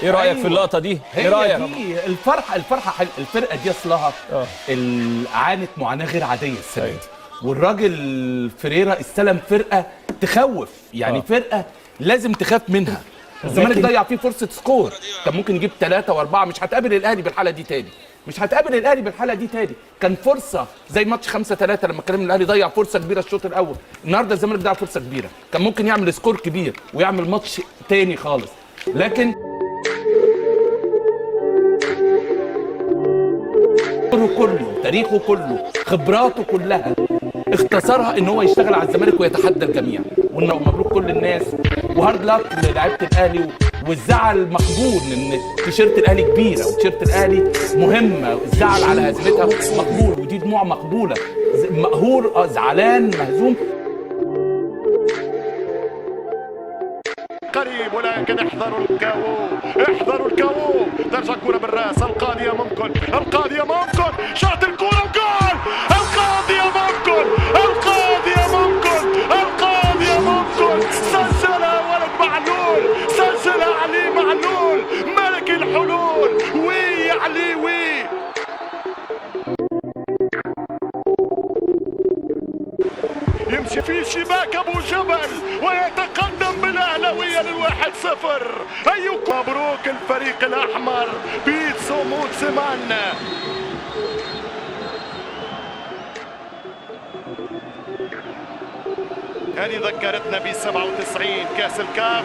ايه رايك في اللقطة دي؟ ايه رايك؟ دي الفرحة الفرقة دي اصلها عانت معاناة غير عادية السنة دي. والراجل فريرا استلم فرقه تخوف، يعني فرقه لازم تخاف منها. الزمالك ضيع فيه فرصة score، كان ممكن يجيب 3 و4. مش هتقابل الاهلي بالحالة دي تاني، مش هتقابل الاهلي بالحالة دي تاني. كان فرصة زي ماتش 5-3 لما اتكلمنا الاهلي ضيع فرصة كبيرة الشوط الاول. النهارده الزمالك ضيع فرصة كبيرة، كان ممكن يعمل score كبير ويعمل ماتش تاني خالص، لكن كله تاريخه كله خبراته كلها اختصرها ان هو يشتغل على الزمالك ويتحدى الجميع. وانه مبروك كل الناس و hard luck للاعيبه الاهلي، والزعل مقبول ان تيشيرت الاهلي كبيرة وتيشيرت الاهلي مهمة، الزعل على هزيمتها مقبول، ودي دموع مقبولة. مقهور، زعلان، مهزوم. قريب ولكن احذروا ال KO، احذروا ال KO. ترجع كرة بالراس، القاضية ممكن، القاضية ممكن، شاط الكرة وجول! القاضية ممكن، القاضية ممكن، القاضية ممكن. سجلها ولد معلول، سجلها علي معلول، ملك الحلول. oui يا علي oui. يمشي في شباك ابو جبل ويتقدم بالاهلاويه لل1-0. ايوك مبروك الفريق الاحمر بيتسو موتسمان. هذه ذكرتنا ب 97 كاس الكاف.